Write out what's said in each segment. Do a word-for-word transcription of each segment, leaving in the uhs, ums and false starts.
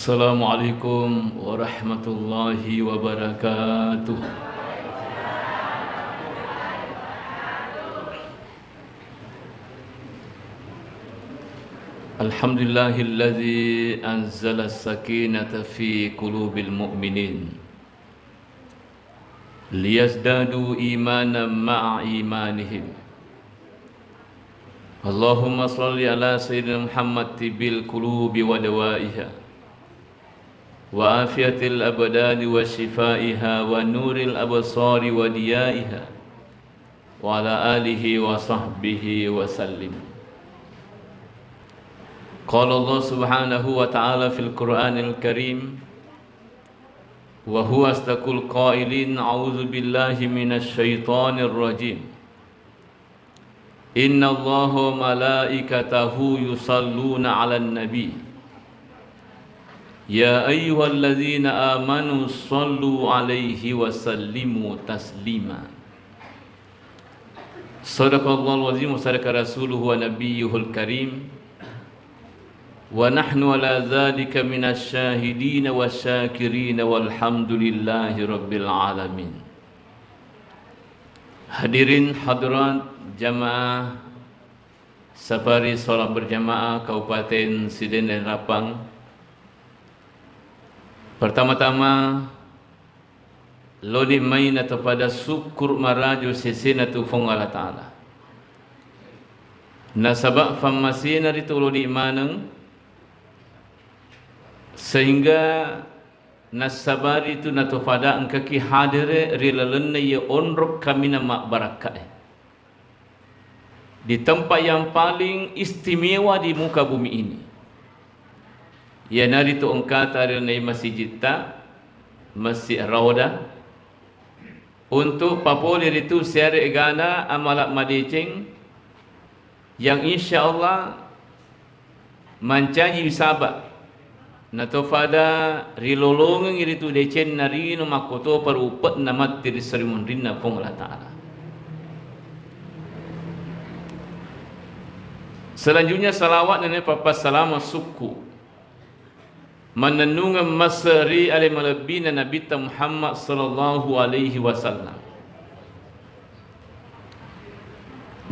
Assalamualaikum warahmatullahi wabarakatuh. Alhamdulillahilladzi anzala sakinata fi qulubil mu'minin liyazdadu imanan ma'a imanihim. Allahumma shalli ala sayyidina Muhammad tibbil qulubi wa dawaiha wa afiyatil abdani wa shifaiha wa nuril absari wa diyaiha wa ala alihi wa sahbihi wa sallim. Qala Allah subhanahu wa ta'ala fil Qur'anil Karim, wa huwa asdaqul qailin, a'udzu billahi minasy syaithanir rajim. Innallaha wa malaikatahu yusalluna 'alan nabi. Ya ayyuhalladzina amanu sallu 'alaihi wa sallimu taslima. Sadaqallahul azim wa sadaqa rasuluhu wa nabiyyuhul karim. Wa nahnu ala dzalika minasy syahidina wasy syakirin walhamdulillahi rabbil alamin. Hadirin hadirat jamaah safari salat berjamaah Kabupaten Sidenreng Rappang. Pertama-tama, loni mai natopada sukkuru marajo sesena tu Puang Allah Ta'ala. Nasaba fammasena ritu loni maneng, sehingga nassabari tu natopada engkaki hadere ri lalenna iye onrong kaminang mabbarakkae. Di tempat yang paling istimewa di muka bumi ini, iyanaritu engkata ri lalenna masijitta, Masjid Raudah, untuk papole ritu siare egana amala madeceng yang insyaallah mancaji saba. Natopada rilolongengngi ritu decenna lino makkotopa rupe'na matti ri sarimunrinna Puang Allah Ta'ala. Selanjutnya, salawat nennia pappassalama sukku mannennungeng masse ri ale malebbina Nabitta Muhammad sallallahu alaihi wasallam.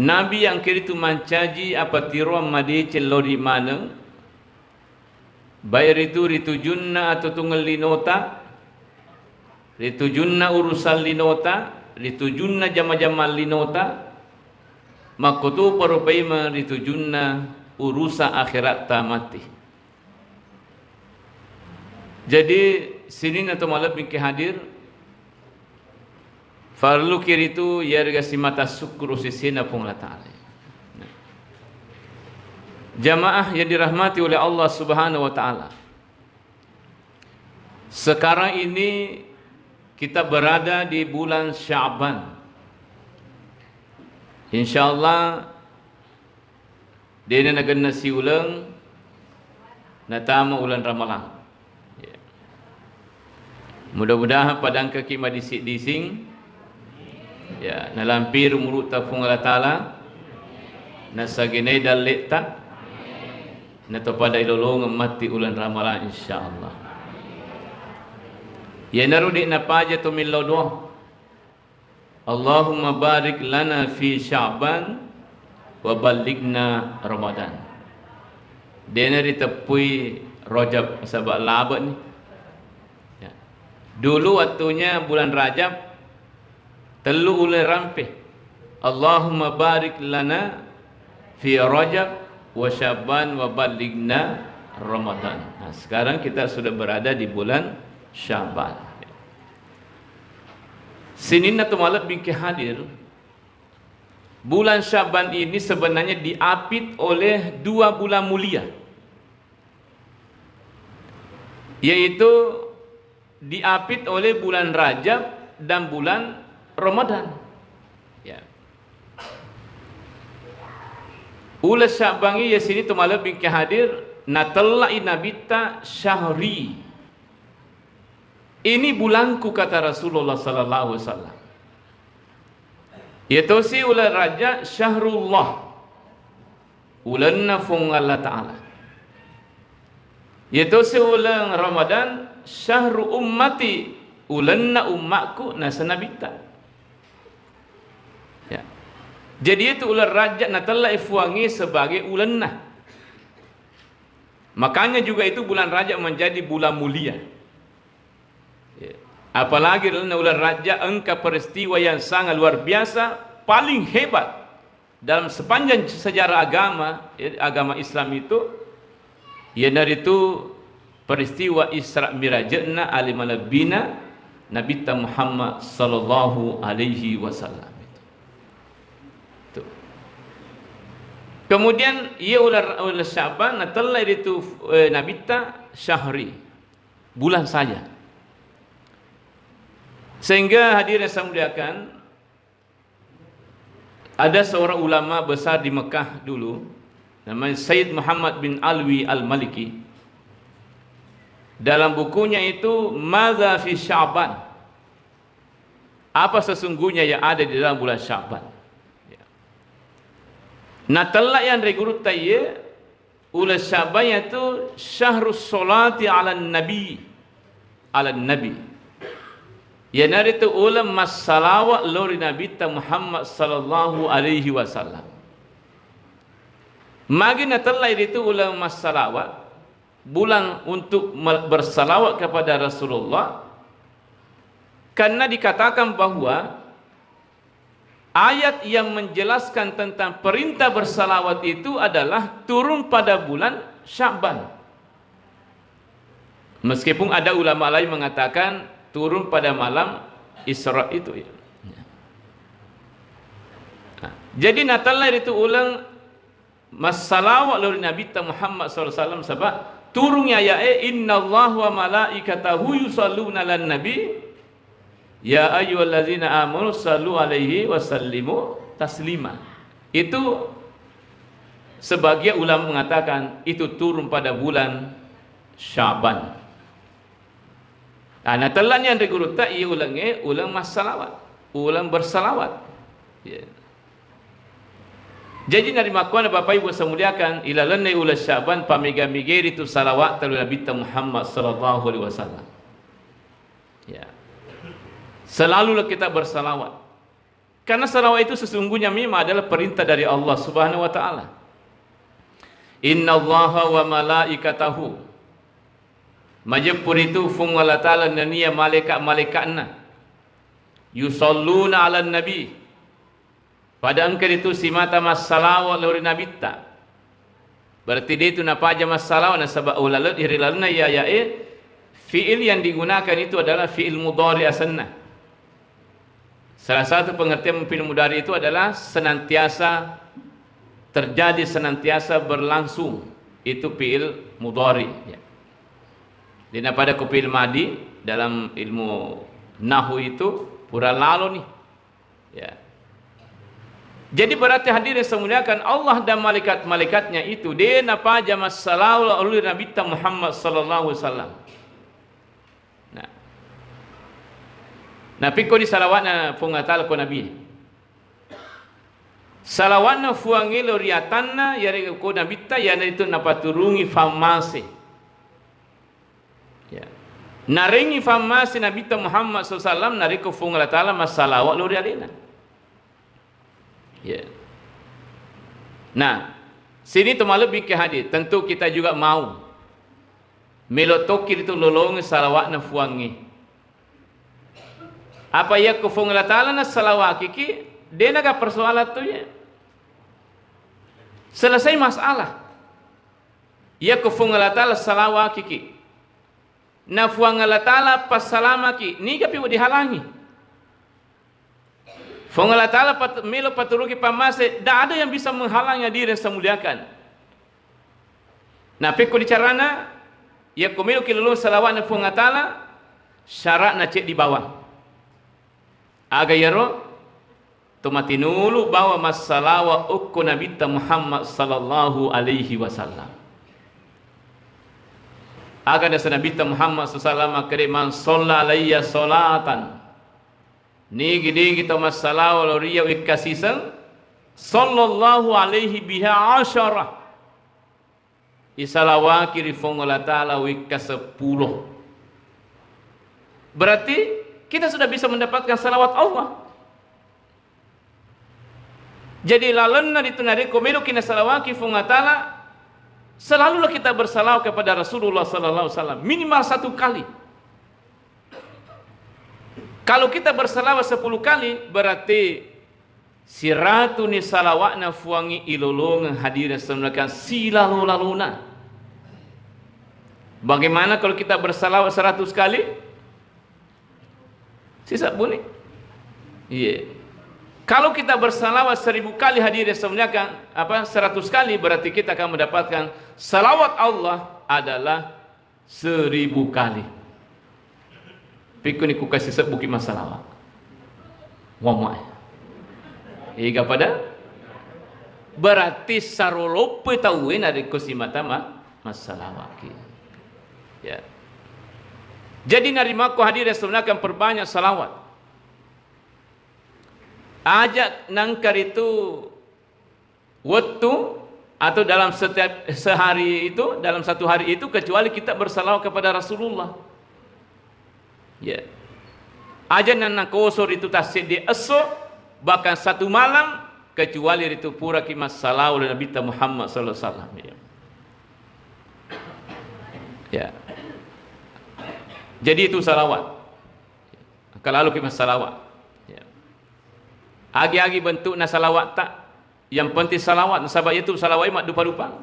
Nabi yang kiritu mancaji apatiroang madeceng lao ri maneng, baik ritu ritujunna atotungeng linota, ritujunna urusan linota, ritujunna jama-jamang linota, makkotopa rupaimeng ritujunna urusan akheratta matti. Jadi, sininna to malebbi engke hadir, farelluki ritu iyarega simata sukkuru sesena Puang Allah Ta'ala. Jamaah yang dirahmati oleh Allah Subhanahu wa Ta'ala, sekarang ini kita berada di bulan Sya'ban. Insyaallah, de'na nagenna siuleng natama uleng Ramalang. Ya. Mudah-mudahan padangkaki madising-dising. Ya, nalampiri umuru'ta Puang Allah Ta'ala. Nasagenai dalle'ta. Natopada ilolongeng matti uleng Ramalang, insyaallah. Iyanaro de' napaja to millau doa. Allahumma barik lana fi Sya'ban wa ballighna Ramadan. De'na riteppui Rajab, nasaba labe'ni. Ya. Dulu waktunya bulan Rajab, tellu uleng rampe. Allahumma barik lana fi Rajab wa Sya'ban wa ballighna Ramadan. Nah, sekarang kita sudah berada di bulan Sya'ban. Sininna to malebbi engke hadir, bulan Sya'ban ini sebenarnya diapit oleh dua bulan mulia, yaitu diapit oleh bulan Rajab dan bulan Ramadan. Ya. Uleng Sya'ban iya sini to malebbi engke hadir, natellai Nabitta syahri. Ini bulanku, kata Rasulullah sallallahu alaihi wasallam. Iya tosi uleng Rajab syahrullah, ulenna Puang Allah Ta'ala. Yatosi uleng Ramadan, syahru ummati, ulenna ummakku, nasa Nabitta. Ya. Jadi itu uleng Rajab natellai Fuangnge sebagai ulenna. Makanya juga itu bulan Rajab menjadi bulan mulia. Ya. Apalagi dalam ulan Rajab engka peristiwa yang sangat luar biasa, paling hebat dalam sepanjang sejarah agama, ya, agama Islam itu, iyanaritu peristiwa Isra Mirajna, ali malebbina Nabitta Muhammad sallallahu alaihi wasallam. Itu. Kemudian, iya ular, ular Syaban, natellai ritu, eh, Nabitta syahri, bulan saja. Sehingga hadirin yang saya muliakan, ada seorang ulama besar di Mekah dulu, namanya Sayyid Muhammad bin Alwi Al-Maliki. Dalam bukunya itu, Madza fi Sya'ban? Apa sesungguhnya yang ada di dalam bulan Sya'ban? Ya. Natella yang regurutta iye, uleng Sya'ban yatu syahrus sholati 'alan nabi, 'alan nabi. Iyanaritu uleng massalawa lao ri Nabitta Muhammad sallallahu alaihi wasallam. Magi natellai ritu uleng massalawa, bulan untuk me-, bersalawat kepada Rasulullah, karena dikatakan bahwa ayat yang menjelaskan tentang perintah bersalawat itu adalah turun pada bulan Sya'ban. Meskipun ada ulama lain mengatakan turun pada malam Isra itu, ya. Nah, jadi natellai ritu uleng massalawa lao ri Nabitta Muhammad sallallahu alaihi wasallam, saba turungngi aya'e, "Innallaha wa malaikatahu yusalluna 'alan nabi, ya ayyuhallazina amanu sallu alaihi wa sallimu taslima." Itu sebagian ulama mengatakan itu turun pada bulan Syaban. Nah, natellani anre gurutta, iya ulengnge, uleng massalawat, uleng bersalawat. Ya. Jadi, narimakkuana Bapak Ibu saya muliakan, ilalenna uleng Syaban, pamega-megeri tu salawat telu Nabitta Muhammad sallallahu alaihi wasallam. Ya. Selalulah kita bersalawat. Karena salawat itu sesungguhnya memang adalah perintah dari Allah Subhanahu wa Ta'ala. "Innallaha wa malaikatahu." Majeppu ritu Fuang Allah Ta'ala nennia malaika-malaika'na. "Yusalluna 'alan nabi." Pada engka ritu simata massalawa lao ri Nabitta. Berarti de tu napaja massalawa nasaba ulaleng ri lalenna iya aya'e, fi'il yang digunakan itu adalah fi'il mudhari asenna. Salah satu pengertian fi'il mudhari itu adalah senantiasa terjadi, senantiasa berlangsung. Itu fi'il mudhari, ya. Dena pada ko fi'il madi dalam ilmu nahwu itu pura lalo ni. Ya. Jadi berarti hadirin saya muliakan, Allah dan malaikat-malaikatnya itu de napaja massalawa lao ri Nabitta Muhammad sallallahu alaihi wasallam. Nah. Napikko di salawatna Fuang Allah Ta'ala ko Nabi. Salawatna Fuangnge lao ri atanna, yaregga ko Nabitta, iyanaritu napaturungi fammase. Ya. Narengngi fammase Nabitta Muhammad sallallahu alaihi wasallam, narekko Fuang Allah Ta'ala massalawa lao ri alena. Ya. Nah, sini to malebbi ke hadir, tentu kita juga mau. Melo tokki ritu lolongeng salawatna Fuangnge. Apa yakko Fuang Allah Ta'ala nassalawakiki, de naga persoalan tu ya. Selesai masalah. Yakko Fuang Allah Ta'ala salawakiki, na Fuang Allah Ta'ala passalamaki, niga pi dihalangi? Fuang Allah Ta'ala pat-, melo paturuki pammase, tidak ada yang bisa menghalangi, hadirin saya muliakan. Nah, pekko di carana, yakko meloki lolong salawatna Fuang Allah Ta'ala, syaratna ceddi bawang. Aga iyaro? To matinulu bawang massalawa okko Nabitta Muhammad sallallahu alaihi wasallam. Aga nasa Nabitta Muhammad sallallahu alaihi wasallam makkeda, "Man shalla alayya sholatan." Nigi-nigi to massalawa lao ri iya wekka siseng, sallallahu alaihi biha asyara. isalawaki ri Fuang Allah Ta'ala wekka seppulo. Berarti kita sudah bisa mendapatkan salawat Allah. Jadi lalenna ritu narekko meloki nasalawaki Fuang Allah Ta'ala, selalulah kita bersalawat kepada Rasulullah sallallahu alaihi wasallam, minimal satu kali. Kalau kita bersalawat sepuluh kali, berarti siratuni salawatna Fuangnge ilolongeng hadirin semua silalo-lalona. Bagaimana kalau kita bersalawat seratus kali? Sisa buni? Iya. Kalau kita bersalawat seribu kali hadirin semuanya kan, apa, seratus kali, berarti kita akan mendapatkan salawat Allah adalah seribu kali. Pikkuni ku kasi sebbuki masalawat. Wama. Ega pada? Berarti saroloppe tauwe narekko simata ma-, masalawaki. Ya. Jadi narimakko hadirin semuanya kan perbanyak salawat. Aja nangka ritu wettu atau dalam setiap sehari itu, dalam satu hari itu, kecuali kita bersalawat kepada Rasulullah. Ya. Aja nannakoso ritu tasseddi esso, bahkan satu malam, kecuali ritu puraki massalawat Nabitta Muhammad sallallahu alaihi wasallam. Ya. Ya. Jadi itu salawat. Kalaluki massalawat. Ya. Agi-agi bentukna salawatta, yang penting salawat, nasaba iyatu salawat maddupa-dupa.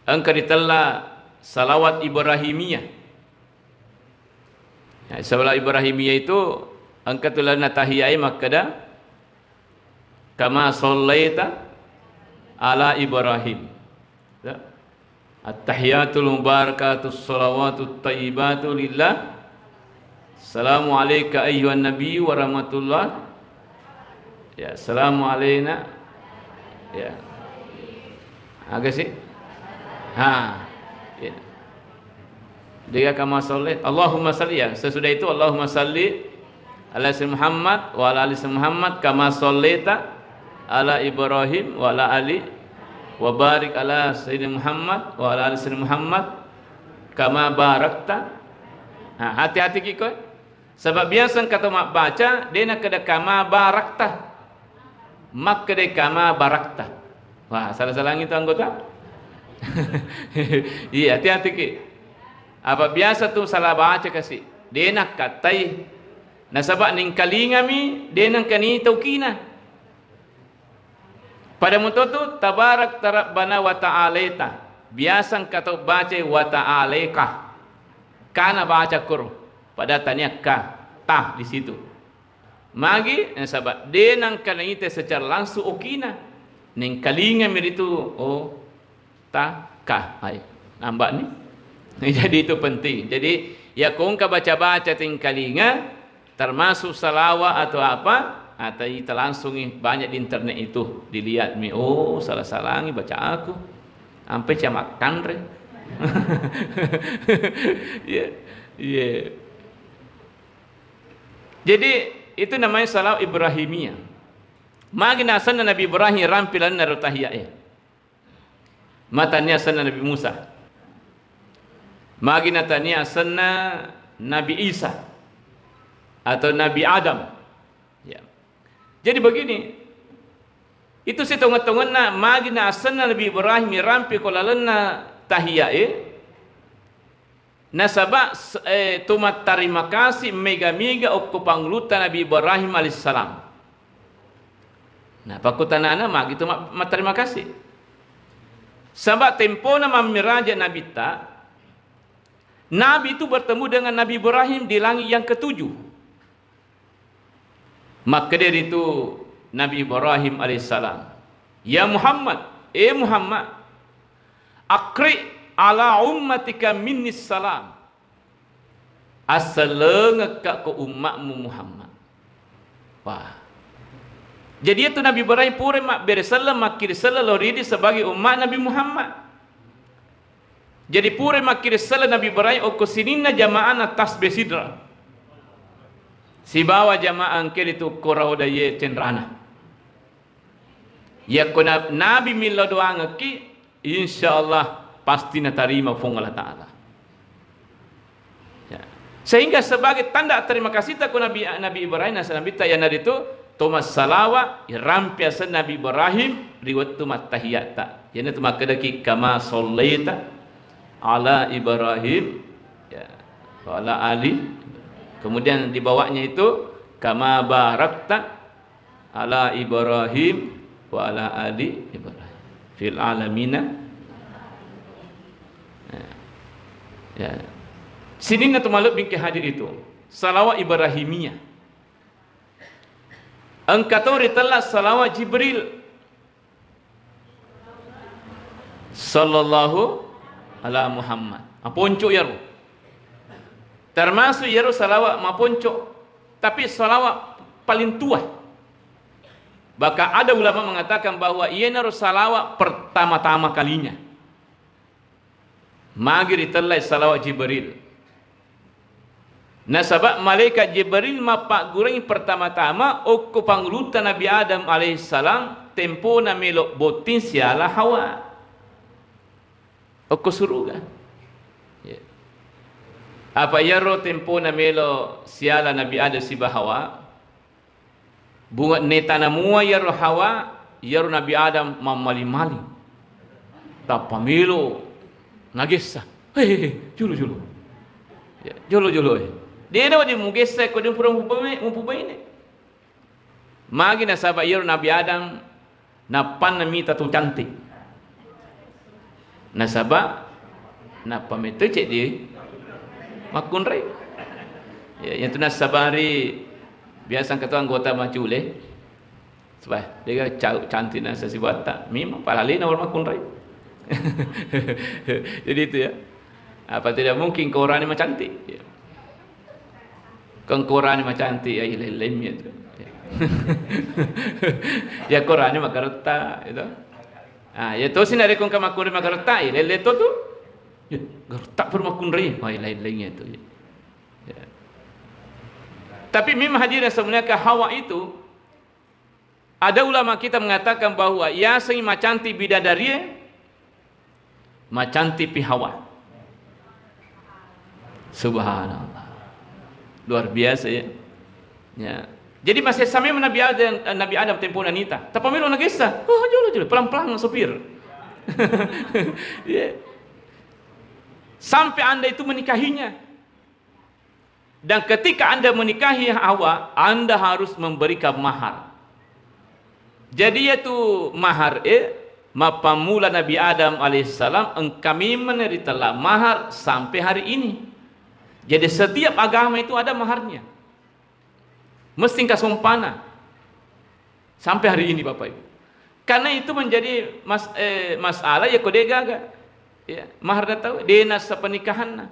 Engka ritella salawat Ibrahimiyah. Ya, salawat Ibrahimiyah itu engka tulanna tahiyae makkeda, "Kama sallaita ala Ibrahim." Ya. At-tahiyatul mubarakatus salawatut thayyibatu lillah. Assalamu alaika ayyuhan nabi wa rahmatullah. Ya, assalamu alaina. Ya. Aga sih? Ha. Ya. Dia kama salli. Allahumma salli, ya. Sesudah itu, Allahumma salli ala Sayyidina Muhammad wa ala ali Sayyidina Muhammad kama sallaita ala Ibrahim wa ala ali wa barik ala Sayyidina Muhammad wa ala ali Sayyidina Muhammad kama barakta. Nah, hati-hati ki koe. Sebab biasa engka to mabbaca, de nakkeda kama barakta. Makkeda kama barakta. Wah, salah-salangi tu anggota. Iya, hati-hati ki. Apa biasa tu salah baca kasi. De nakkatai. Nasaba nengkalingami, de nengkani taukina. Pada mutotu, tabarakta rabbana wa ta'alaita. Biasa engka to baca wa ta'alaika. Kana baca koro. Pada tania ka, ta di situ. Magi, nasaba de nengka naita secara langsung okina. Nengkalingami ritu, oh, ta, ka. Hai, nampak ni. Jadi itu penting. Jadi, ya ko engka baca-baca tingkalinga, termasuk salawat atau apa, atau ita langsungi banyak di internet itu. Dilihat mi, oh, salah-salangi baca aku. Sampai camat kanre. Iya, iya. Jadi, itu namanya salawat Ibrahimiyah. Magi nasenna Nabi Ibrahim rampi lalenna ro tahiyae. Matania asenna Nabi Musa. Magi natania asenna Nabi Isa atau Nabi Adam. Ya. Jadi begini, itu sitongeng-tongenna magi na asenna Nabi Ibrahim rampi ko lalenna tahiyae. Nasaba s-, eh, to mattarima kasi mega-mega okko pangulutta Nabi Ibrahim alaihissalam. Nah, pakkutanana magi to ma-, mattarima kasi. Saba tempona mammiraja Nabitta, Nabi itu bertemu dengan Nabi Ibrahim di langit yang ketujuh. Makkeda ritu Nabi Ibrahim alaihissalam, "Ya Muhammad, eh Muhammad, aqri ala ummatika minnis salam." Assalengekka ko ummatmu Muhammad. Wah. Jadi itu Nabi Ibrahim pura mabbere selleng, makkiri selleng lao ridi sebagai ummat Nabi Muhammad. Jadi pura makkiri selleng Nabi Ibrahim okko sininna jamaahna tasbih sidra. Sibawa jamaah engke ritu ko raodaye cenrana. Yakko na-, Nabi millau doangekki, insyaallah pasti natarima Puang Allah Ta'ala. Ya. Sehingga sebagai tanda terima kasihta ko Nabi, Nabi Ibrahim, nasaba Nabitta, iyanaritu to massalawa irampe asenna Nabi Ibrahim ri wettu mattahiyatta. Iyanatu makkedaki, "Kama sallaita ala Ibrahim, ya, wa ala ali." Kemudian di bawahnya itu, "Kama barakta ala Ibrahim wa ala ali Ibrahim fil alamina." Ya. Ya. Sininna to malebbi engka hadir itu. Salawat Ibrahimiyah. Engka to ritella salawat Jibril. Sallallahu ala Muhammad. Aponco iyaro. Termasuk iyaro salawat maponco, tapi salawat paling tua. Bahkan ada ulama mengatakan bahwa iyanaro salawat pertama-tama kalinya. Magi ritellai salawat Jibril. Nasaba malaikat Jibril mappaggurengngi pertama-tama okko pangulutta Nabi Adam alaihissalam, tempona melo botting siala Hawa. Okko suruga. Ya. Apa iyaro tempona melo siala Nabi Adam siba Hawa? Bunga netana mua iyaro Hawa, iyaro Nabi Adam mammaling-maling. Tappa melo nagessa. "He, he, he, jolo, jolo." Ya, jolo, jolo, eh. De'na wedding mugessa ko de' pura mupabaine, mupabaine. Magi nasaba iyaro Nabi Adam nappanna mita tu cantik. Nasaba nappa metto ceddi makkunrai. Ya, iyatu nassabari biasa engka to anggota macule. Sebab dia ca-, cantik nasa sibatta. Memang palalena orang makkunrai. Jadi itu ya. Apa tidak mungkin ko orangnya macantik? Ya. Kan ko orangnya macantik, ya, ileng-ilengnya itu. Ya. Ya, ko orangnya magaretta, itu. Ah, ya, tosi narekko engka makkunrai magaretta, ileng-ileng to tu. Ya, garetta pura makkunrai. Wah, ileng-ilengnya itu. Ya. Ya. Tapi memang hadirin semuanya, ke Hawa itu, ada ulama kita mengatakan bahwa yasengngi macantik bidadarie, macantik pi Hawa. Subhanallah. Luar biasa ya. Ya. Jadi masih sama Nabi Adam, Nabi Adam tempona nita. Tappa melo nagessa. Oh, jolo, jolo, pelan-pelan sopir. Ya. Sampai Anda itu menikahinya. Dan ketika Anda menikahi Hawa, Anda harus memberikan mahar. Jadi, yaitu mahar, eh, mappammula Nabi Adam alaihissalam, engka memeng ritella mahar sampai hari ini. Jadi, setiap agama itu ada maharnya. Mesti engka sompana. Sampai hari ini, Bapak Ibu. Karena itu menjadi mas-, eh, masalah, ya, ko de' gaga. Ya, mahar na tau, de' nasa pernikahanna.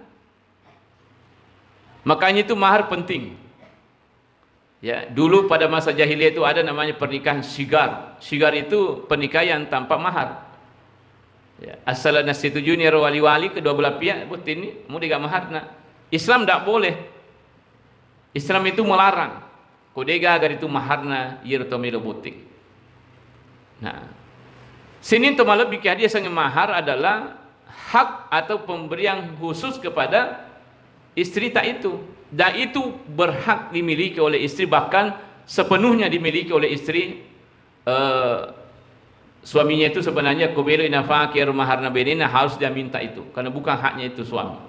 Makanya itu mahar penting. Ya, dulu pada masa jahiliyah itu ada namanya pernikahan sigar. Sigar itu pernikahan tanpa mahar. Ya, asal nasetujuni ero wali-wali kedua belah pihak, botting ni, mu de' gaga maharna. Islam ndak boleh. Islam itu melarang. Ko de' gaga ritu maharna, iyaro to melo botting. Nah, sining to malebbi ke hadiah sange mahar adalah hak atau pemberian khusus kepada istri ta itu. Dan itu berhak dimiliki oleh istri, bahkan sepenuhnya dimiliki oleh istri, eh, suaminya itu sebenarnya ko melo inafaki ero maharna benena harus dia minta itu, karena bukan haknya itu suami.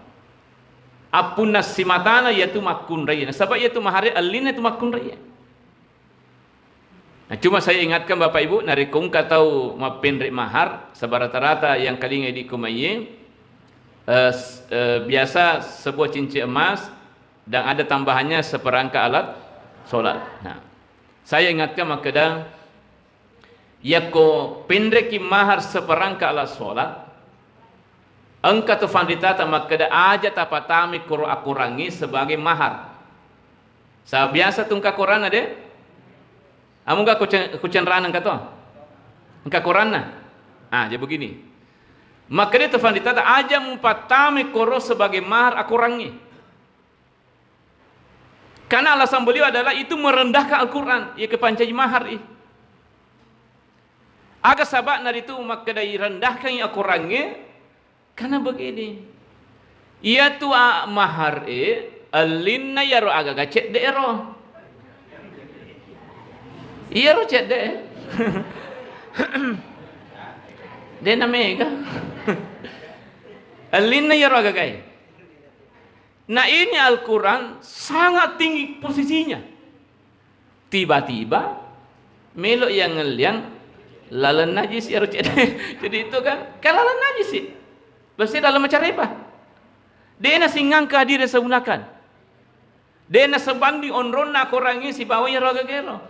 Appunna simatana iyatu makkunrai, nasaba iyatu mahare ellinna tu makkunrai. Nah, cuma saya ingatkan Bapak Ibu, narekko engka tau mappenre mahar, saba rata-rata yang kalinga di kumaiye, eh, s-, eh, biasa sebuah cincin emas dan ada tambahannya seperangkat alat sholat. Nah, saya ingatkan makkeda, yakko penreki mahar seperangkat alat sholat, engka tu fanritata makkeda aja tapatamai koro akorangnge sebagai mahar. Sa biasa tu engka koranna de? Amu ga kucen-, kucenrana engka to? Engka koranna? Ah, jadi begini. Makkeda tu fanritata aja mupattamai koro sebagai mahar akorangnge. Karena alasan beliau adalah itu merendahkan Al-Quran, ya kepancaji mahar i. Aga saba'na ritu makkeda irendahkan Al-Qurangnge, Karena begini, iyatu a-, mahar e, ellinna iyaro agaga cedde ero. Iyaro cedde e. Dena mega. Ellinna iyaro agaga e. Nah, ini Al-Quran sangat tinggi posisinya. Tiba-tiba melo yang ngeliang laleng najis ero cedde. Jadi itu kan, kan laleng najis sih. Pasti dalam macarepa. Dena singangka hadire saunakan. Dena sebanding onronna korangi sibawa iyaro agagero.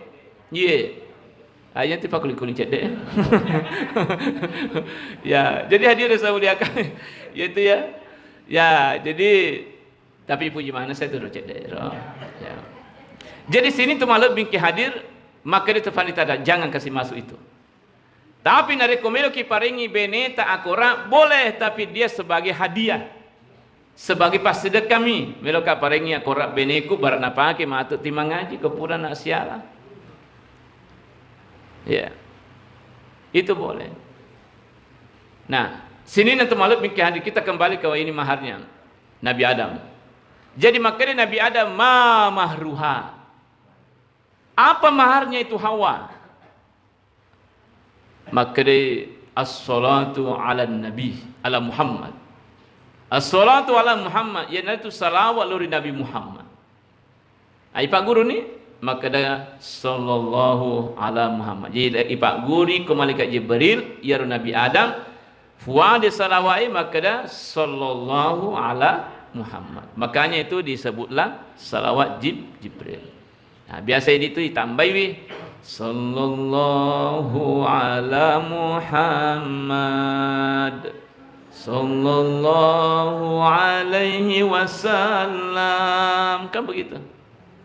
Iye. Aja tipa kulit-kulit cedde. Ya, jadi hadire saya muliakan. Yaitu ya. Ya, jadi tapi puji mana saya turut cedde ero. Ya. Jadi sini tu malu bingki hadir, maka dia tefani tada, jangan kasih masuk itu. Tapi narekko meloki parengi beneta akora, boleh, tapi dia sebagai hadiah. Sebagai passidekka mi, meloka parengi akora beneku, bara napake matu timangaji, ko pura na siala. Ya. Itu boleh. Nah, sini nanti malu bingki hadir, kita kembali ke ini maharnya. Nabi Adam. Jadi makkeda Nabi Adam, "Ma mahruha?" Apa maharnya itu Hawa? Makkeda, "As-salatu ala nabi, ala Muhammad." As-salatu ala Muhammad, iyanaritu salawat lao ri Nabi Muhammad. Ai pagguruni makkeda, "Sallallahu ala Muhammad." Jadi ipagguri ko malaikat Jibril, iyaro Nabi Adam, fuade salawai makkeda, "Sallallahu ala Muhammad." Makanya itu disebutlah salawat Jib-, Jibril. Nah, biasa itu ditambaiwi, "Sallallahu ala Muhammad. Sallallahu alaihi wasallam." Kan begitu.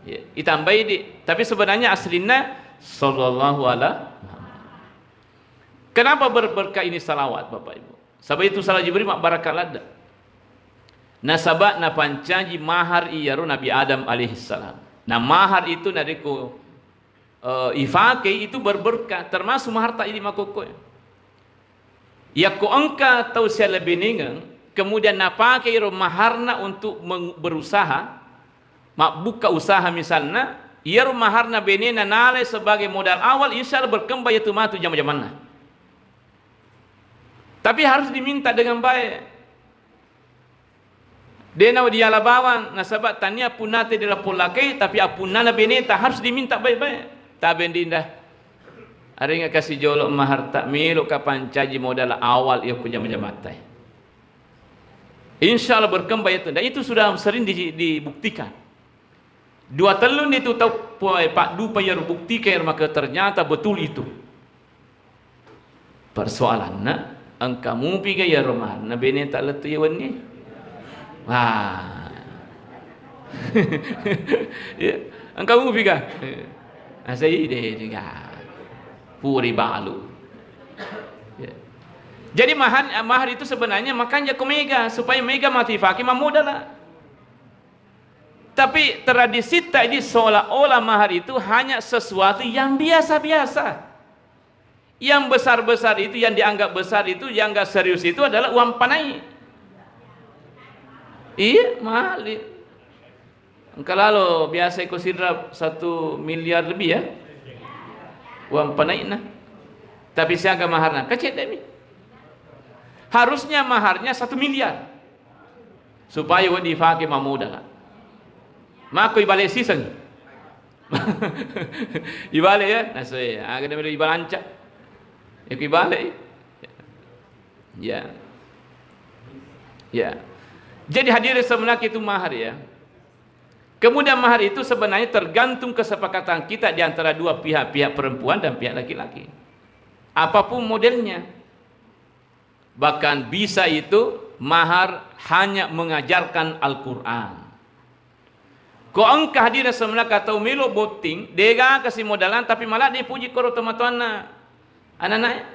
Ya, ditambahi di, tapi sebenarnya aslinya, "Sallallahu ala Muhammad." Kenapa ber-, berkah ini salawat, Bapak Ibu? Sabab itu salawat Jibril mabbarakat ladde. Nasaba napancaji mahar iyaro Nabi Adam alaihissalam. Nah, mahar itu narekko, eh, ifake itu berberkah, termasuk maharta idi makkokkoe. Yakko engka tau sialebinengeng, kemudian napake iro maharna untuk meng-, berusaha, mabbukka usaha misalna, iyaro maharna benena nalai sebagai modal awal, insya Allah berkembang yatu matu jama-jamanna. Tapi harus diminta dengan baik. Dena diala bawang, nasaba tania punnate diala pollakai, tapi appunnana beneta harus diminta baik-baik. Tabe dinda. Aringa kasi jolo maharta, melo ka pancaji modal awal iya ku jama-jamatai. Insya Allah berkembang itu. Dan itu sudah sering di-, dibuktikan. Dua telluni tu tau po-, paddupa iyaro buktika iyaro, maka ternyata betul itu. Persoalanna, engka mupiga iyaro maharna beneta lettu iya wenni? Wah. Ya, engka mupiga? Asai de, de, ga. Puri balu. Ya. Jadi mahar, mahar itu sebenarnya makanja ko mega, supaya mega mati faki mammodala. Tapi tradisita ini seolah-olah mahar itu hanya sesuatu yang biasa-biasa. Yang besar-besar itu, yang dianggap besar itu, yang enggak serius itu adalah uang panai. Iya, mahal. Engka lalo biasa iko sidra satu miliar lebih ya. Uang panai na. Tapi siaga maharna, kecil demi. Harusnya maharnya satu miliar. Supaya wedding ifake mammodala. Makko ibale siseng. Ibale ya, nasoe, aga demi ibalanca. Iku ibale. Ya. Ya. Jadi hadirin sebenarnya itu mahar ya. Kemudian mahar itu sebenarnya tergantung kesepakatan kita di antara dua pihak, pihak perempuan dan pihak laki-laki. Apapun modelnya. Bahkan bisa itu mahar hanya mengajarkan Al-Quran. Ko engka hadirna semenaka tau melo botting, dega kasi modalang, tapi maladde puji koro tomatoanna. Anak-anak,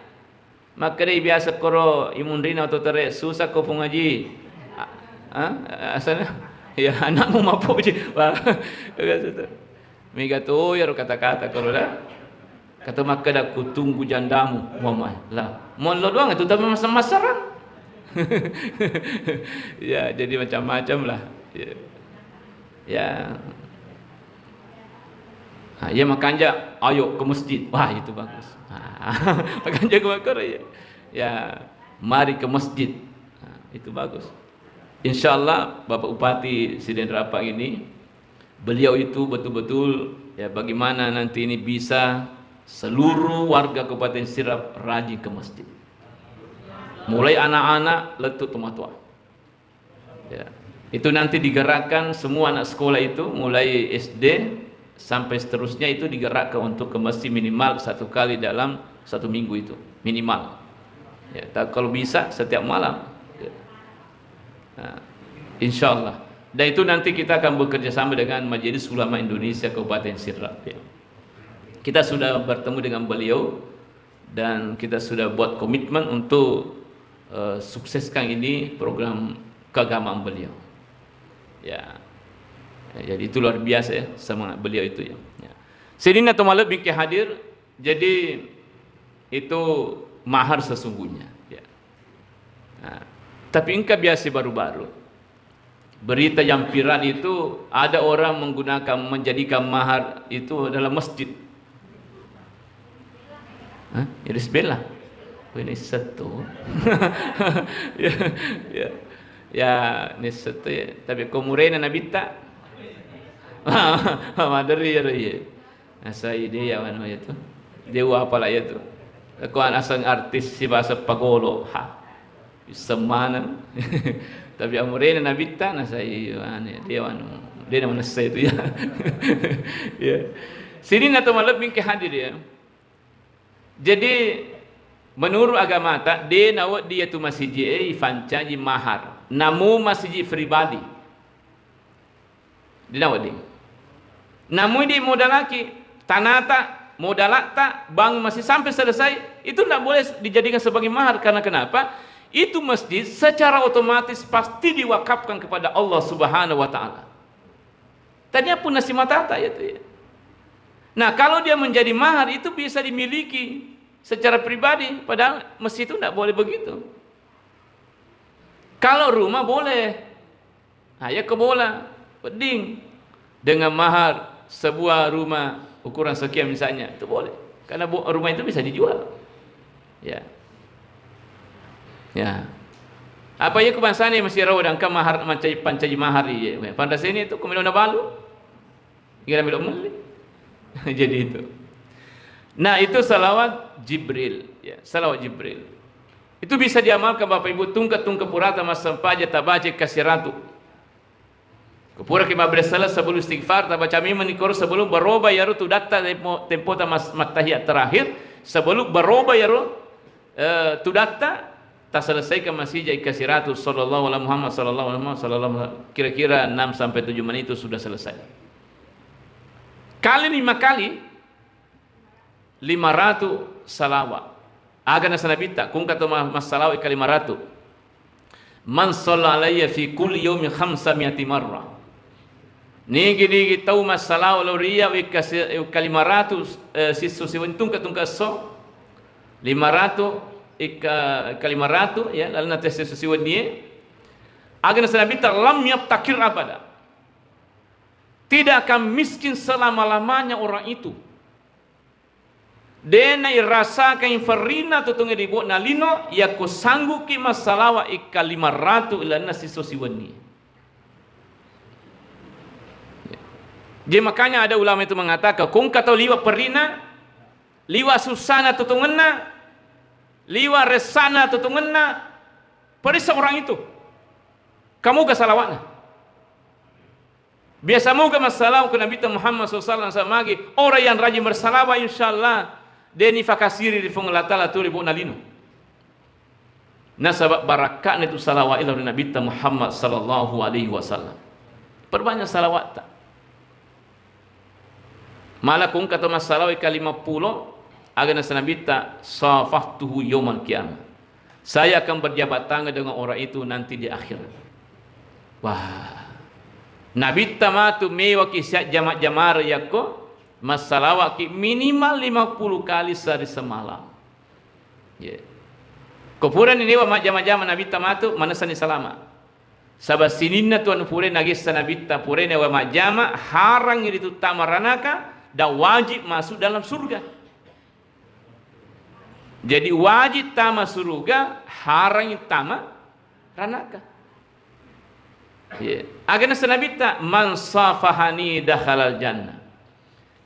makkedai biasa koro imunrina oto tere, "Susah ko Pung Haji." A-, a-, asana, "Ya, anakmu mapoji." Wah, biasa tu. Mega to yaro kata-kata koro da. Kata makkeda, "Kutunggu jandamu." Wah, ma-, lah. Mollo doang itu, tapi masa-masarang. Ya, jadi macam-macam lah. Ya. Ya. Ah, ya, makanja, "Ayo ke masjid." Wah, itu bagus. Ah, makanja ke makoro, ya. Ya, mari ke masjid. Ah, itu bagus. Insya Allah, Bapak Bupati Sidenrapang ini, beliau itu betul-betul, ya, bagaimana nanti ini bisa seluruh warga Kabupaten Sidrap rajin ke masjid. Mulai anak-anak, lettu tomatoa. Ya. Itu nanti digerakkan semua anak sekolah itu, mulai S D sampai seterusnya, itu digerakkan untuk ke masjid minimal satu kali dalam satu minggu itu, minimal. Ya, ta-, kalau bisa setiap malam. Ya. Nah, insya Allah. Dan itu nanti kita akan bekerja sama dengan Majelis Ulama Indonesia Kabupaten Sidrap, ya. Kita sudah bertemu dengan beliau dan kita sudah buat komitmen untuk, eh, sukseskan ini program keagamaan beliau. Ya. Ya, jadi itu luar biasa, ya, semangat beliau itu, ya. Ya. Sininna to malebbi engka hadir, jadi itu mahar sesungguhnya, ya. Nah, tapi engka biasa baru-baru. Berita yang viral itu, ada orang menggunakan, menjadikan mahar itu adalah masjid. Hah? Jadi sebelah. Wih, ini setu. Ya, ya. Ya, ini setu, ya. Tapi ko murena nabitta. Maderi ya, ya. Nasai de ya wanu ya tu. Dewa apala ya tu. Ko aseng artis si bahasa pagolo. Ha. Bisa maneng. Tapi amurena nabitta, nasai ane, de wanu, de na manessa itu, ya. Ya. Sininna to malebbi engka hadir, ya. Jadi, menurut agamata, de nawedding iyatu masiji e ifancaji mahar. Namu masiji pribadi. De nawedding. Namu idi modalaki, tanata, modalatta, bangun masjid sampai selesai, itu ndak boleh dijadikan sebagai mahar. Karena kenapa? Itu masjid secara otomatis pasti diwakafkan kepada Allah Subhanahu wa Ta'ala. Tadinya pun nasi matata ya tu, ya. Nah, kalau dia menjadi mahar, itu bisa dimiliki secara pribadi, padahal masjid itu ndak boleh begitu. Kalau rumah boleh. Nah, ya ke bola, wedding. Dengan mahar sebuah rumah ukuran sekian misalnya, itu boleh. Karena bu-, rumah itu bisa dijual. Ya. Ya. Apa iya ku bangsana masih rau dangka mahar, mancaji, pancaji mahar iya. Panrasani itu ku melo nabalu. Kira melo melli. Jadi itu. Nah, itu salawat Jibril, ya, salawat Jibril. Itu bisa diamalkan Bapak Ibu, tungke-tungke purata massempajang tabaca kasiratu. Kupuraki mabbere sala sebelum istighfar, tabaca memang nikoro sebelum baroba iyaro tudatta tempo, tempota mas-, mattahiyat terakhir, sebelum baroba iyaro, eh, tudatta, taselesaikan masija ikkasiratu sallallahu ala Muhammad, sallallahu ala Muhammad, sallallahu ala, kira-kira enam sampai tujuh menit itu sudah selesai. Kali lima kali, lima ratu salawat. Aga nasa Nabitta, kungka to ma-, massalawa ikka lima ratu. "Man shalla alayya fi kulli yaumin khamsa mi'ati marrah." Nigi-nigi tau massalawa lao ri iya wikka si-, wikka lima ratu, eh, sisso siwenni tungka-tungka esso. Lima ratu ikka, ikka lima ratu, ya, lalenna tau sisso siwenni e. Aga nasa Nabitta, "Lam yaftakir abada." Tidak akan miskin selama-lamanya orang itu. De nairasakan ferrina tutungi ri bo'na lino, yakko sangguki massalawa ikka lima ratu ilalenna sisso siwenni. Jadi makanya ada ulama itu mengatakan, kungka tau liwa perrina, liwa sussana tutungenna, liwa ressana tutungenna, periksa orang itu. Kamu ga salawatna? Biasa moga massalawa ku Nabitta Muhammad sallallahu alaihi wasallam, magi orang yang rajin bersalawat, insyaallah, de nifakasiri ri Puang Allah Ta'ala tu ri bo'na lino. Nasaba barakka'na itu salawat ila ri Nabitta Muhammad sallallahu alaihi wasallam. Perbanyak salawatta. Mala kungka to massalawa ikka lima pulo, aga nasa Nabitta, "Safahtuhu yaumal qiyamah." Saya akan berjabat tangan dengan orang itu nanti di akhirat. Wah. Nabitta matu mewaki siajjama-jamara yakko massalawaki minimal lima puluh kali sehari semalam. Ye. Ko purani newa majjama-jama Nabitta matu, manessani salama. Saba sininna tu anu pura nagessa Nabitta, purani newa majjama, harangngi ritu tama ranaka, dan wajib masuk dalam surga. Jadi wajib tama suruga, harangngi tama ranaka. Iya. Aga nassa Nabitta, "Man safahani dakhalal jannah."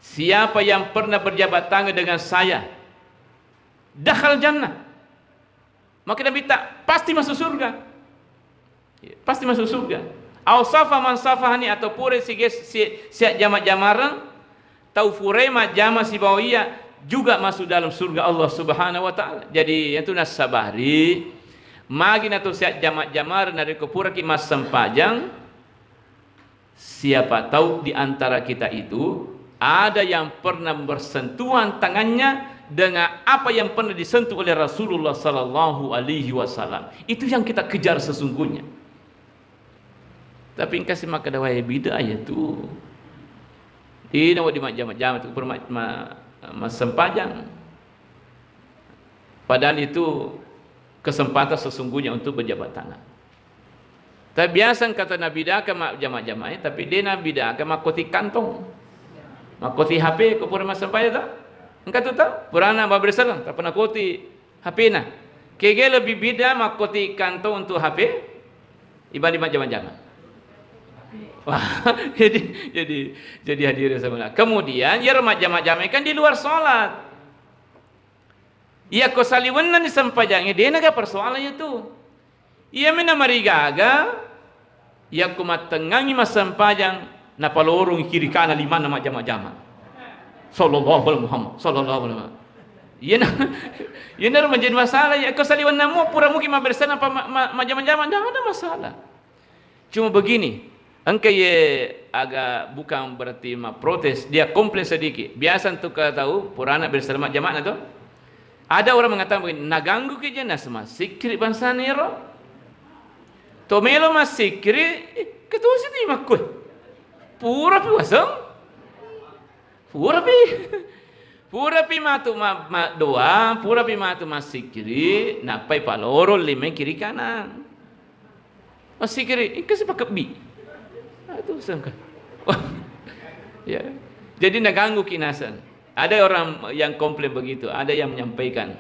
Siapa yang pernah berjabat tangan dengan saya, dakhalal jannah. Maka Nabitta, pasti masuk surga. Iya, pasti masuk surga. Au safa man safahani, atau pura sige-, si-, siajjama-jamareng, tau pura majjama sibawa iya juga masuk dalam surga Allah Subhanahu wa Ta'ala. Jadi, itu nassabari, magi na to siajjama-jamareng narekko puraki massempajang, siapa tahu di antara kita itu ada yang pernah bersentuhan tangannya dengan apa yang pernah disentuh oleh Rasulullah sallallahu alaihi wasallam. Itu yang kita kejar sesungguhnya. Tapi engka si makkeda, "Wae, bid'ah ya tu. Dena wedding majjama-jama tu pura ma-, ma-, massempajang." Padahal itu kesempatan sesungguhnya untuk berjabat tangan. Tapi biasa engka tau nabid'ahkan majjama-jama e, tapi de nabid'ahkan makkoti kantong. Makkoti H P ko pura massempajang ta? Engka tu ta? Purana mabbersareng, tapi nakoti H P-na. Kega lebih bid'ah makkoti kantong untuk H P dibanding majjama-jama? Wah, jadi, jadi, jadi hadirin semua. Kemudian, ya majjama-jama kan di luar sholat. Iya ko saliwenna ni sempajangnge, de naga persoalan itu. Iya mena marigaga, iya ko mattengngangi massempajang, napalorong kiri kanan limanna majjama-jama. Sallallahu alaihi Muhammad, sallallahu alaihi Muhammad. Iya na, iya na menjadi masalah, iya ko saliwenna mu, pura muki mabbersana apa ma-, ma-, majjama-jama, ndak ada masalah. Cuma begini, engka ye agak bukan berarti ma protes, dia komplain sedikit. Biasa untuk kau tahu, purana bersama jamaah tu. Ada orang mengatakan begini, "Naganggu ki je, nasema sikri bangsana ero." To melo masikri, eh, ketusi tu makku. Pura pi waseng. Purapi, purapi matu ma-, ma-, doang, purapi matu massikiri, nappai paloro lima kiri kanan. Massikiri, engka sipakebbi. Aduh, sangka. Ya. Jadi naganggu ki naseng. Ada orang yang komplain begitu, ada yang menyampaikan.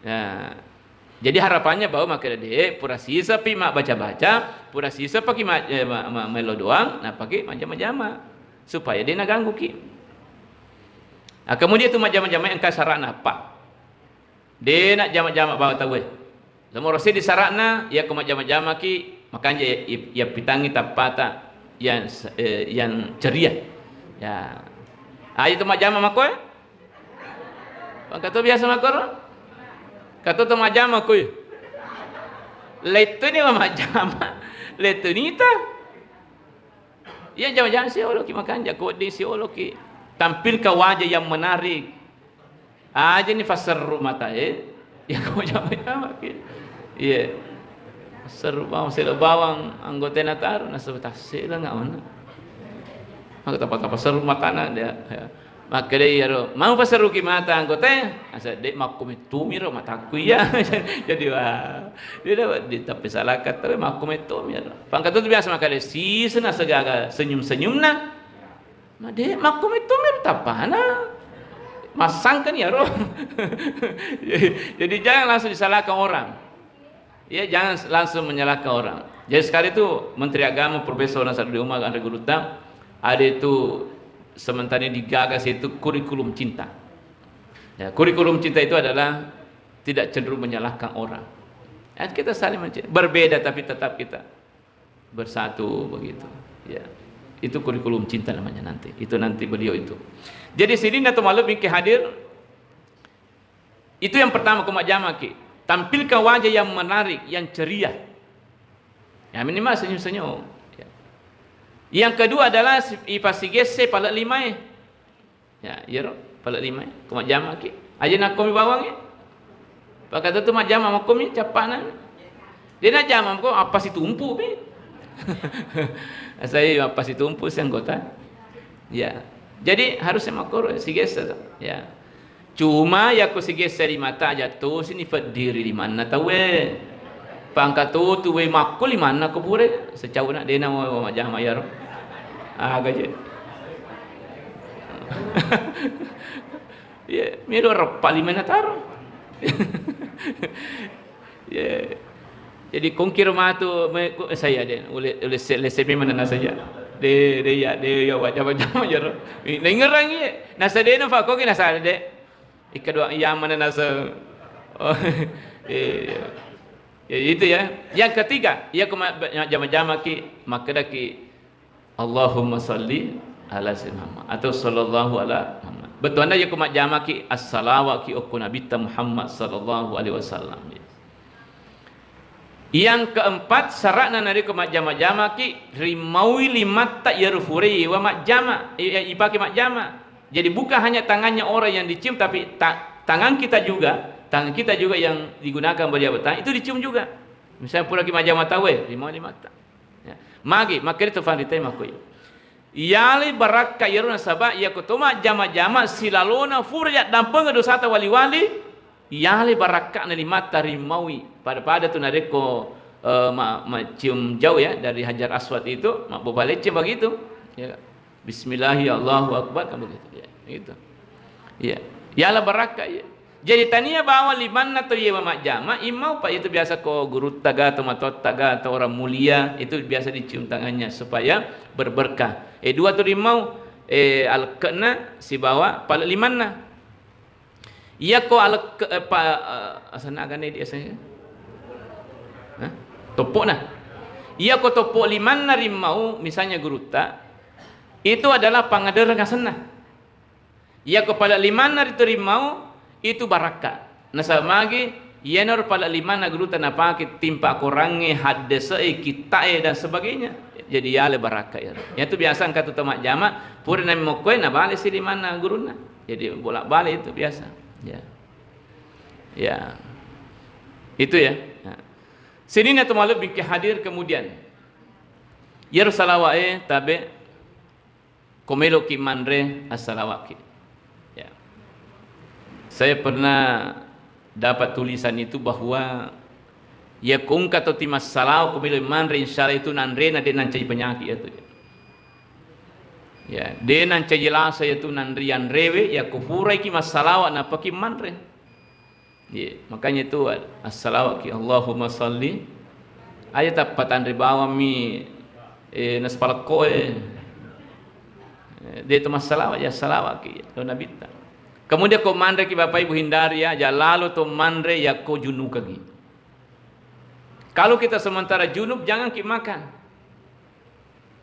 Nah, jadi harapannya bahwa makkeda de, pura sisapi mabbaca-baca, pura sisapaki ma-, eh, ma-, ma-, melo doang, napaki majjama-jama. Supaya de nagangguki. Nah, kemudian tu majjama-jama engka sarana apa? De najjama-jama bawa tauwe. Nomoro seddi sarana, iya ko majjama-jamaki, makanja iya, iya, iya pitangi tappata yang, eh, yang ceria. Ya. Aja tu majjama makkoe. Engka to biasa makkoro? Engka to to majjama kui. Lettuni wa majjama. Lettunita. Iya jama-jama sioloki makanja, ko wedding sioloki. Tampilkan wajah yang menarik. Aja ni fasseru mata e. Ya ko jama-jama ki. Iya. Seru bawang, selo bawang anggotana taru, nasaba tassela nggak mana. Maka tapa-tapa seru matana dia. Ya. Makkedai iyaro, "Mau passeruki mata anggota?" Asa, "De, makkumettumi ro matakku iya." Jadi, wah, dia dapat ditappe salakka, tapi makkumettumi ro. Pangkatu tu biasa makkeda, sisena segaga senyum-senyumna. Ma de, makkumettumi ro tappana. Massangkani iyaro. Jadi, jangan langsung disalahkan orang. Ya, jangan langsung menyalahkan orang. Jadi sekarang itu Menteri Agama Profesor Nasaruddin Umar, Andre Gurutta, ada itu sementara ini digagas itu kurikulum cinta. Ya, kurikulum cinta itu adalah tidak cenderung menyalahkan orang. Ya, kita saling mencintai. Berbeda tapi tetap kita bersatu begitu. Ya. Itu kurikulum cinta namanya nanti. Itu nanti beliau itu. Jadi sidin atau malam bingke hadir, itu yang pertama, ko majjamaki. Tampilkan wajah yang menarik, yang ceria. Ya, minimal senyum-senyum. Ya. Yang kedua adalah si-, ipasigesse pale limae. Ya, iyaro, pale limae. Ko majjamaki. Aja nakkomi bawangnge. Pakata tu majjama makkomi cappana. Dia najjama ko apa situmpu pi. Saya apa situmpu si anggota. Ya. Jadi harusnya makoro sigesse tu. Ya. Cuma yakko sigesseri mata aja tosi ni feddiri limanna tauwe. Pangka totu we makko limanna ko pure, secauna dena mo majama yaro. Aga je. Iya, melo reppa limanna taro. Iya. Jadi kongkiro matu me-, ko-, saya de, ule, ule se-, lese memang nasa ja. De, de ya, de ya, wajah-wajah majaro. Naingerangi, nasa de na fakoki nasa de. Ikkedua iya mana nasa. Oh, iya. Ya, itu ya. Yang ketiga, iya ko ma-, jama-jamaki, makkedaki, "Allahumma salli ala Sayyidina Muhammad," atau "Sallallahu ala Muhammad." Bettuanna iya ko majjamaki assalawaki okko Nabitta Muhammad sallallahu alaihi wasallam. Yang keempat, syaratna narekko majjama-jamaki, rimaui limatta iyaro fure iwa majjama, i-, ipake majjama. Jadi bukan hanya tangannya orang yang dicium, tapi ta-, tangan kita juga, tangan kita juga yang digunakan berjabat tangan itu dicium juga. Misalnya puraki majjama tauwe, rimaui limatta. Ya. Magi, makkedai tu fanrita makkoi. Iyalai barakka iyaro nasaba iyako to majjama-jama silalona fura yaddampengeng dosata wali-wali, iyalai barakka'na limatta rimaui. Pada-pada tu narekko, eh, ma-, macium jauh ya dari Hajar Aswad itu, mabbobalecce begitu. Ya. Bismillahi Allahu Akbar, kan begitu. Ya, gitu. Iya. Yala barakka, iya. Jadi tania bawang limanna tau yewa majjama, imau pa itu biasa ko gurutta ga, tomatoatta ga, atau orang mulia, itu biasa dicium tangannya supaya berberkah. Eh, dua tu rimau, eh, alekke'na sibawa pale limanna. Iyako alekke-, eh, pa-, eh, asanna agane di asanna? Hah? Toppo'na. Iyako toppo limanna rimau, misalnya gurutta, itu adalah pangadereng asenna. Iyako pale limanna ritu rimau, itu barakka. Nasaba magi, iyanaro pale limanna gurutta napake timpa korangnge, haddese'e, kitta'e, dan sebagainya. Jadi yale barakka iyaro. Iyatu biasa engka tu tau majjama, pura namokkoe nabale si limanna gurunna. Jadi bolak-balik itu biasa. Ya. Ya. Itu ya. Nah. Sininna tu malebbi ki hadir kemudian. Iyaro salawa'e tabe Ko meloki manre, assalawaki. Ya. Saya pernah dapat tulisan itu bahwa, ya, ko engka to timassalawa ko melo manre, insya Allah itu nanrena de nancaji penyakit itu. Ya, de nancaji lasa itu nanrian rewe, ya, ko puraiki massalawa napaki manre. Iya, makanya itu assalawaki, Allahumma salli. Aja tappa tanre bawammi, eh, nasipalekko, eh. Eh, de to massalawa, ya salawaki, lo nabitta. Kemudian ko manreki Bapak Ibu hindari ya, aja lalo to manre yakko junukagi. Kalau kita sementara junub, jangan ki makan.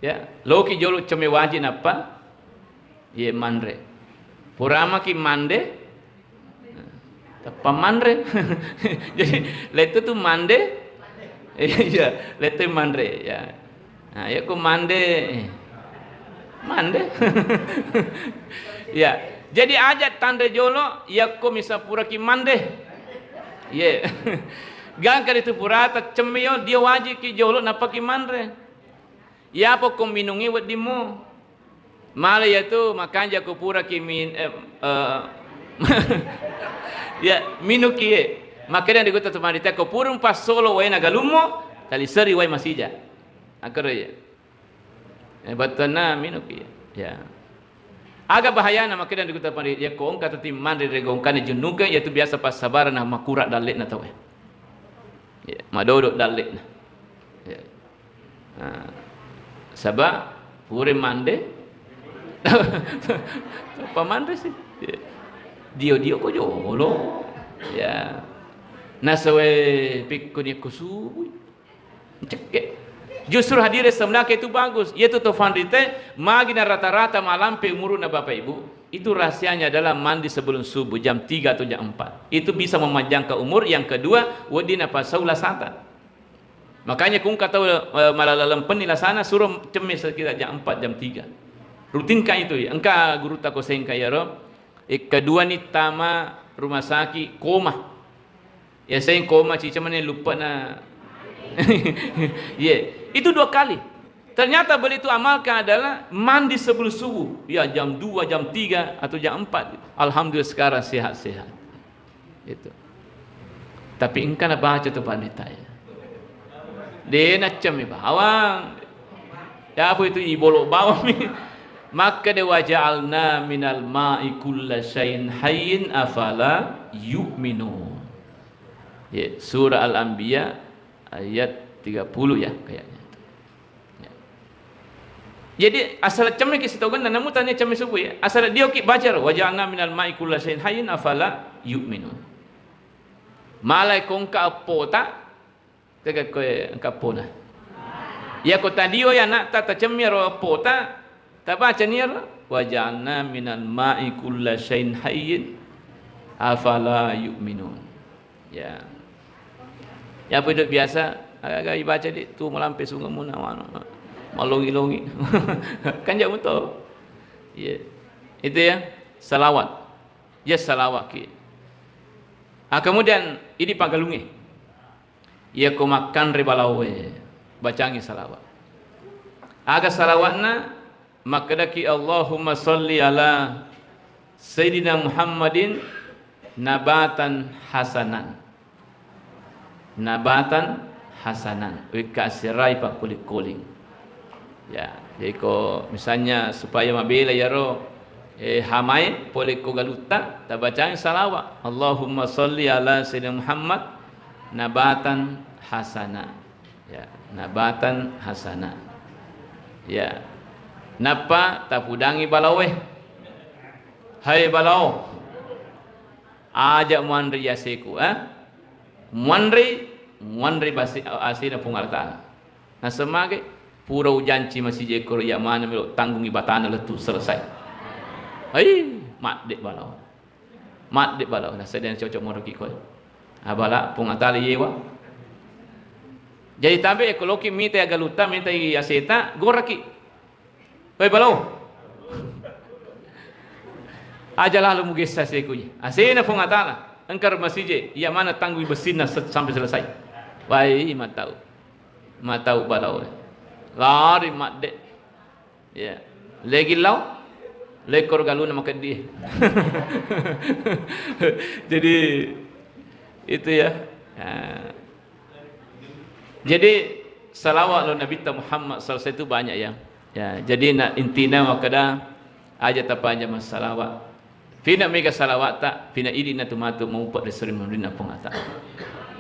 Ya, loki jolo cemme wajib nappa, ye manre. Puramaki mande, tappa manre. Jadi, lettu tu mande. Iya, lettu manre, ya. Nah, ya ku mande, mande. Ya, jadi aja tanre jolo, yakko misa puraki mande. Ye. Gangka itu purata cemme yo, dia wajib ki jolo, napaki manre. Iyapa ko minungnge weddimmu? Mala iyatu makanja ko puraki min-, eh, eh, ya, minuki ye. Makkeda di gutta tu panrita, ko purung passolo waena galummu, taliseri wai masija. Akkero ye. Eh, battanna minuki ye. Ya. Aga bahayana makkeda di gutta panrita, ya ko engka tati manre rego engkana junnuka, iyatu biasa passabarana makura dalle'na tauwe. Ya, madodo dalle'na. Ya. Nah, saba pure mande. Apa manre sih? Ya. Dio-dio ko jolo. Ya. Nasawe pikkuni ko subui. Cekke. Justru hadir sebenarnya itu bagus. Yaitu to fanrite, magina rata-rata malampe umuruna Bapak Ibu. Itu rahasianya adalah mandi sebelum subuh jam tiga atau jam empat. Itu bisa memanjangkan umur. Yang kedua, wedding napasau lasata. Makanya kungka tau, eh, malala lempenni lasana, suro cemme sekitar jam empat, jam tiga. Rutinkan itu, ya. Engka gurutta ko sengka yaro, eh, keduani tama rumah sakit koma. Ya, saya koma cica mana lupa na. Ye, itu dua kali. Ternyata beliau itu amalkan adalah mandi sebelum subuh, ya, jam dua, jam tiga, atau jam empat. Alhamdulillah, sekarang sehat-sehat. Itu. Tapi engka nabaca tu pandita, ya. De' naccammi bawang. Ya, apa itu, ibolok bawang mi. Makkeda, "Wa ja'alna minal ma'i kulla syai'in hayyin afala yu'minun." Ya, surah Al-Anbiya ayat tiga puluh, ya, kayaknya. Ya. Jadi, asal cemme ki sitogenna, namu tania cemme subuh, ya. Asal dio ki baca ro, "Wa ja'alna minal ma'i kulla syai'in hayyin afala yu'minun." Malai ko engka eppota, tega koe engka eppona. Ya, ko tadio ya anakta, tacemmi ro eppota, tabaca ni ro, "Wa ja'alna minal ma'i kulla syai'in hayyin afala yu'minun." Ya. Ya, apa itu biasa, aga ibaca di tu malampe sungemmu na, anu, malongi-longi. Kan jauh betul. Iya. Itu ya, salawat. Ya, salawat ki. Ah, kemudian ini pagalunge. Iya, ko makan ri balawe, bacangi salawat. Aga salawatna? Makkedaki, "Allahumma salli ala Sayyidina Muhammadin nabatan hasanan." Nabatan hasanan. Wekka aserai pakkuling-kuling. Ya, jadi ko misalnya supaya mabela yaro, eh, hamae pole ko galutta, tabacang salawat. "Allahumma salli ala Sayyidina Muhammad nabatan hasanan." Ya, nabatan hasanah. Ya. Nappa tapudangi balaoe. Hai balao, aja muanre yaseku, eh? Muanre, muanre basi-, asena Puang Allah Ta'ala. Naseng mage, pura ujanci masijekko iya mana melo tanggungi batana lettu selesai. Hai, madde balao. Madde balao, naseng de' cocok moroki koe. Abala Puang Allah Ta'ala yewa. Jadi tambe ko loki mita ya galutta, mita ya aseta, goraki. Woi balao. Aja lalu mugessa sekui. Asena Puang Allah Ta'ala. Engkar masije, iya mana tanggui bessinna se-, sampai selesai. Wai matau. Matau balao. Lari madde. Ya. Legi lao, lekor galuna makeddi. Jadi, itu ya. Nah. Jadi, salawat lo Nabi Muhammad sallallahu alaihi wasallam itu banyak ya. Ya, jadi na-, intina makkeda aja tapaja massalawat. Fina mega salawatta, fina idi na tu matu maupa ri sering mendina Puang Allah Ta'ala.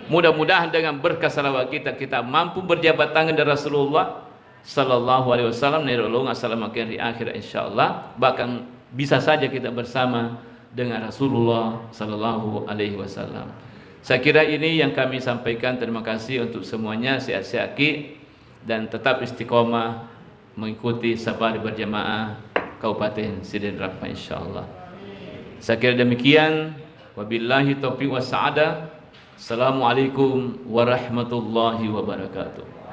Mudah-mudahan dengan berkah salawat kita, kita mampu berjabat tangan dengan Rasulullah sallallahu alaihi wasallam, nero longa salamaken ri akhirat, insyaallah. Bahkan bisa saja kita bersama dengan Rasulullah sallallahu alaihi wasallam. Saya kira ini yang kami sampaikan. Terima kasih untuk semuanya. Sehat-sehat ki dan tetap istiqomah mengikuti safari berjamaah Kabupaten Sidenrapang, insyaallah. Saya kira demikian. Wabillahi taufiq was sa'adah. Assalamualaikum warahmatullahi wabarakatuh.